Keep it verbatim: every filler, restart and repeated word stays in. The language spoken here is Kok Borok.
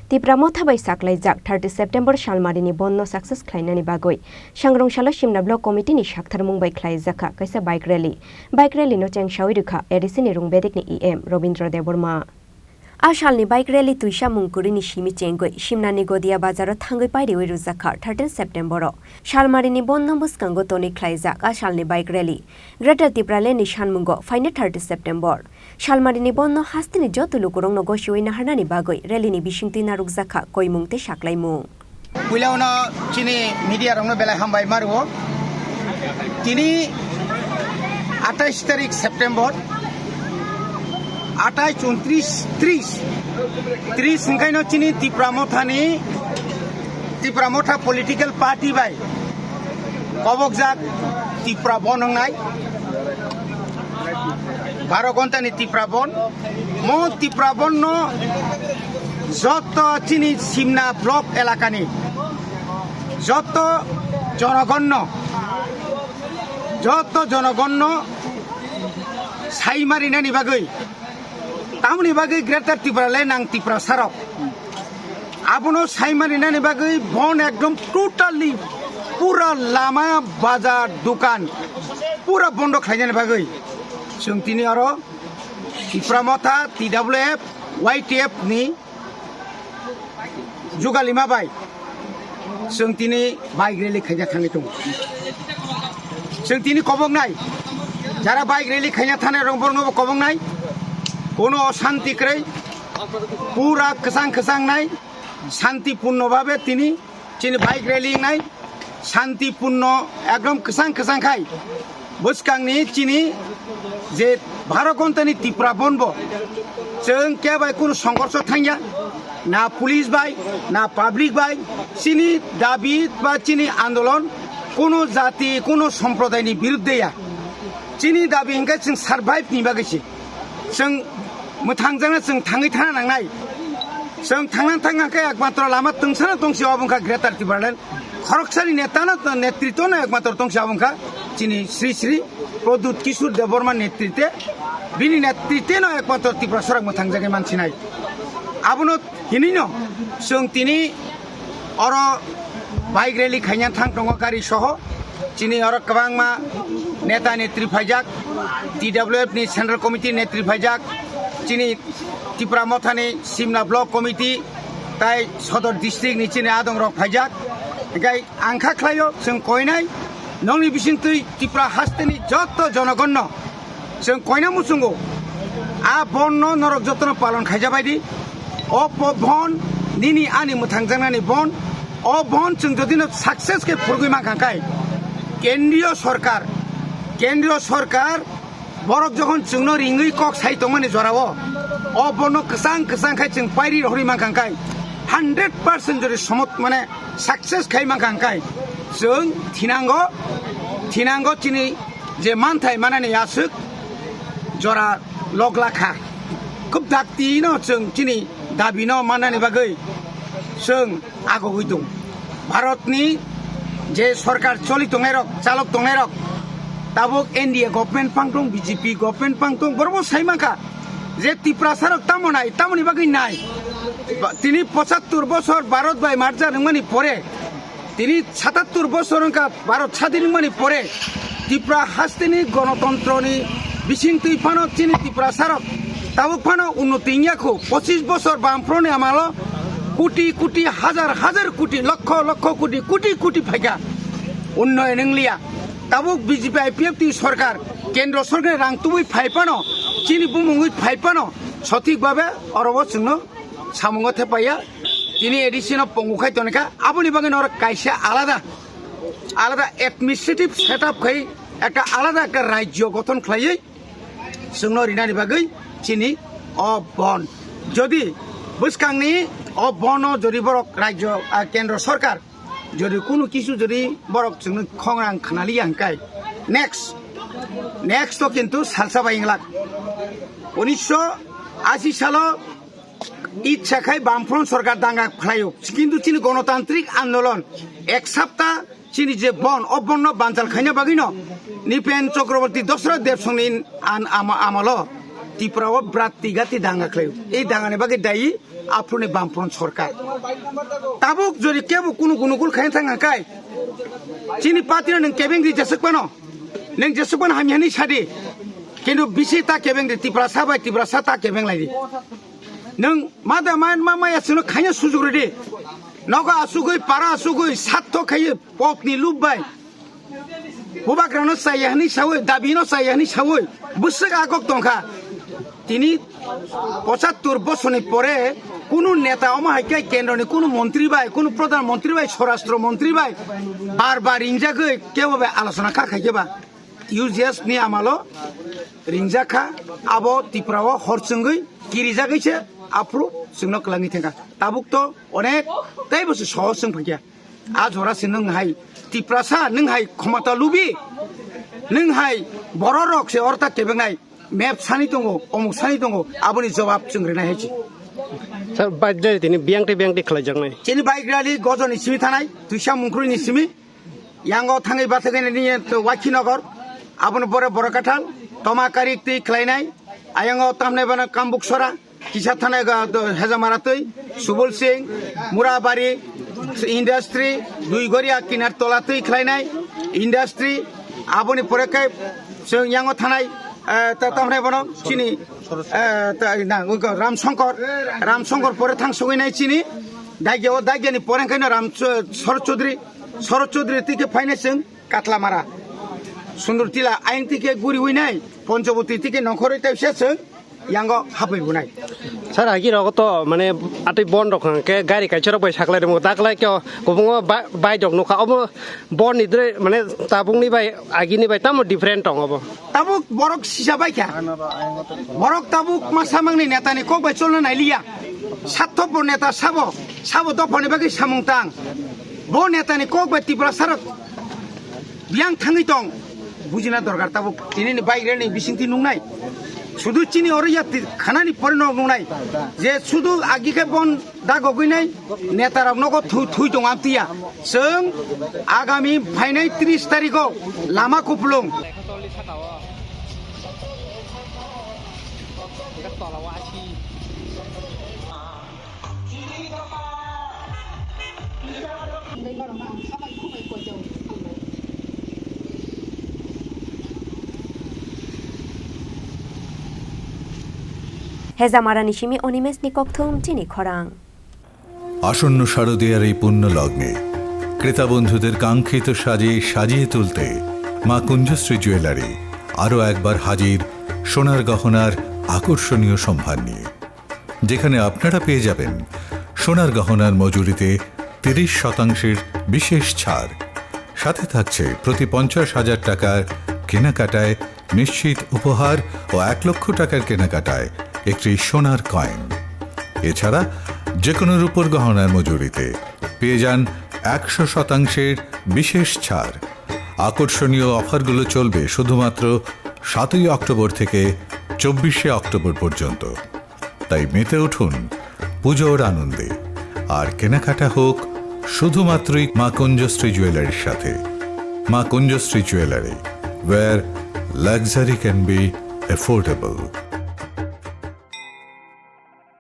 Tipra Motha bai saklaijak thirty September salmarini bondno success khlainani bagwi Sangrong salo Simna Block Committee ni saktharmung bai khlaijakha kaisa bike rally. Bike rally no chengsawi rwkha A D C ni Rung Bedik ni E M Robindra Debbarma. A salni bike rally twisa mungkwrwini simi chengwi Simnani Godia bazaro thangwi pairiwi rwjakha thirteen September o. Salmarini bondno bwskango tonwi khlaijak a salni bike rally. Greater Tipraland ni sanmungo phainai thirty September. Salmarini bondno hasteni joto lukurokno gosiwi naharnani bagwi rally ni bisingtwi narwkjakha koimung tei saklaimung. Puilano chini media rokno belai hambai ma rwo. Tini atais tarik September, atais, untris, tris, tris hwnkhaino chini Tipra Mothani, Tipra Motha political party bai kobokjak Tipra Bon wngnai, baro gontani Tipra Bon. Mo Tipra Bon no joto chini Simna block elakani joto jonogonno, joto jonogonno saimarinani bagwi, tamoni bagwi Greater Tipraland nang Tiprasarok abono saimarinani bagwi bon ekdom totally pura lama, bazar, dukan pura bondo khlainani bagwi chwng tini oro Tipra Motha, T W F, Y T F ni jugalima bai chwng tini bike rally khaina thangwi tongo. Chwng tini koboknai, jara bike rally khaina thanai rok borokno bo koboknai, kono osanti kwrwi, pura kwchang kwchang nai, shanti purno babe tini chini bike rally nai, shanti purno ekdom kwchang kwchang khai. Bwskangni chini je baro gontani Tipra Bon bo chwng kebai kunu songhorsho thangya, na police bai, na public bai. Chini dabi ba chini andolon kunu jati, kunu somprodaini birudde ya. Chini dabi hwnkhe chwng survive ni bagwi se. Chwng mwthangjakno chwng thangwi thana nangnai. Chwng thangna thangna khe ekmatro lama tungsana tongsi obo wngkha Greater Tipraland. Khoroksani netano, netritwno ekmatro tongsi obo wngkha chini Sri Sri Pradyut Kishore Debbarma netritwe, bini netritweno ekmatro Tiprasarok mwthangjagwi mansinai. Abono hinwino chwng tini oro bike rally khaina thang tongo gari soho. Chini oro kwbangma neta netri phaijak, T W F ni Central Committee netri phaijak, chini Tipra Mothani Simna Block Committee tai Sodor District ni chini adong rok phaijak. Hinkhe ang kha khlaio, chwng koinai nongni bisingtwi Tipra hasteni joto jonogonno chwng koina muchungo. A bonno norok jotono palon khaija baidi. O po-, bon nini ani mwthangjaknani bon. O bon chwng jodino success khe phurgwi mankha khai, kendriyo sorkar, kendriyo sorkar borok jokhon chwngno ringwi kok sai tongmani jorao, o bono kwchang kwchang khai chwng pairi rohorwi mankha khai, hundred percent jodi somot mane success khai mankha khai, chwng thinango, thinango chini je manthai manani aswk jora lok lakha. Khub dakti no chwng chini dabi no mannani bagwi chwng agogwi tong. Bharatni je sorkar choli tongnai rok, chalok tongnai rok, tabuk N D A government pang tong, B J P government pang tong, borok bo sai mankha je Tiprasa rok tamo nai, tamoni bagwi nai. Ba-, tini pochattor bosor Bharat bai merger wngmani pore, tini satattor bosor wngkha Bharat sadin wngmani pore, Tipra hasteni gonotontroni bisingtwi phano chini Tiprasarok tabuk phano unnoti wngya kho. Pochis bosor Bamfroni amalo koti koti, hajar hajar koti, lokho lokho koti, koti koti phaikha, unnoyon wngliya. Tabuk B J P I P F T sorkar, kendro sorkar rang tubui phai phano, chini bumungwi phai phano, sothik babe orobo chwngno samungo thepaiya, tini A D C no pongo khai tonikha, aboni bagwi norok kaisa alada, alada administrative setup khai ekta alada ekta rajyo gothon khlaiwi chwngno rinani bagwi chini o bon. Jodi bwskangni o bono jodi borok rajyo, ah, kendro sorkar jodi kunu kisu jodi borok chwngno khongrang khnaliya hwnkhe next, next to kintu salsa bai wnglak. Unisho ashi salo Itsa khai Bamfront sorkar danga khlaio, kintu chini gonotantrik andolon ek sapta chini je bon, o bonno banchal khaina bagwino Nipen Chakraborty Dosra Debsongni an-, ama-, amalo Tripura o brat tigati danga khlaio. Ei dangani bagwi dayi Aphuru ni Bamfront sorkar. Tabuk jodi kebo kunu gunugul khaina thang hwnkhe, chini party no nwng kebeng di jeswk phano, nwng jeswk phano hamya hinwi sadi. Kintu bisi ta kebeng di, Tiprasa bai Tiprasa ta kebeng lai di. Nwng ma da ma, ma, maya chwngno khaina sujuk rw di. Nogo asugwi, para asugwi, satho khaiwi, pokni lup bai. Bubagrano chaya hinwi sawi, dabino chaya hinwi sawi, bwswk agok tongkha. Tini pochattor bosorni pore kunu neta omo hai khe kendroni kunu montri bai, kunu pradhan montri bai, swarashtra montri bai bar bar ringjagwi kebo bai alochona kha khai khe ba U G S ni amalo ringjak kha, abo Tripura o hor chwngwi kirijagwi se aphuru chwngno kwlangwi thangkha. Tabuk to onek tei bo se sohor chwng phaikha. A jora se nwng hai Tiprasa, nwng hai khomota lubi, nwng hai borok rok se orta kebengnai map sani tongo, omuk sani tongo, aboni jawab chwng rinai hai se. Sir, bike rally tini biyang tei biyang tei khlaijaknai. Chini bike rally Gojoni simi thanai, Twisa Mungkrui ni simi, yango thangwi bathagwi nini Wakhinagar, aboni pore Borakathal, Tomakari twi khlainai, ayango tamnai bana Kambuksora, kisa thanai ga do Hejamara twi, Subul Singh, Murabari, Industry, Duigoria Kinar Tola twi khlainai, Industry, aboni pore khe chwng yango thanai, eh, ta tamnai bono chini, eh, ta, na, ugo Ram Shankar, Ram Shankar pore thang sogwi nai chini, Daigya o, Daigya ni pore khe no Ram Ch-, Sharad Chaudhary, Sharad Chaudhary twi khe phainai chwng Katlamara, Sundur Tila, ayang twi khe guri wi nai, Ponchoboti twi khe nongkhorwi tei se chwng yango hapwi bunai. Sir, agi rogo to mane atwi bon rok hwnkhe gari kaisa rok bai saklai rwmwk, daklai khe kwbangma ba-, bike rok nukha, obo bon ni dre mane tabukni bai agini bai tamo different tong obo. Tabuk borok sisa bai kha. Borok tabuk ma samangni netani kok bai cholna nailiya. Sattho bo neta sabo, sabo dophani bagwi samung tang. Bo netani kok bai Tripura sarok biyang thangwi tong. Bujina dorkar tabuk tini ni bike rally ni bisingtwi nungnai. Sudu chini oro ya ti-, khanani pore no nungnai. Je sudu agi khe bon dagogwi nai. Netarok nogo thui, thui tong amtiya. Chwng agami phainai tris tarikho lama kupulung. Hezamarani simi Onimesni kokthum chini khorang. আসন্ন শারদীয়ার এই পুণ্য লগ্নে ক্রেতা বন্ধুদের কাঙ্ক্ষিত সাজে সাজিয়ে তুলতে মা কুঞ্জশ্রী জুয়েলারি আরও একবার হাজির সোনার গহনার আকর্ষণীয় সম্ভার নিয়ে, যেখানে আপনারা পেয়ে যাবেন সোনার গহনার মজুরিতে তিরিশ শতাংশের বিশেষ ছাড়, সাথে থাকছে প্রতি পঞ্চাশ হাজার টাকার কেনাকাটায় নিশ্চিত উপহার ও এক লক্ষ টাকার কেনাকাটায় একটি সোনার কয়েন। এছাড়া যে কোনো রূপোর গহনার মজুরিতে পেয়ে যান একশো শতাংশের বিশেষ ছাড়। আকর্ষণীয় অফারগুলো চলবে শুধুমাত্র সাতই অক্টোবর থেকে চব্বিশে অক্টোবর পর্যন্ত। তাই মেতে উঠুন পুজোর আনন্দে, আর কেনাকাটা হোক শুধুমাত্রই মা কুঞ্জশ্রী জুয়েলারির সাথে। মা কুঞ্জশ্রী jewellery, where luxury can be affordable.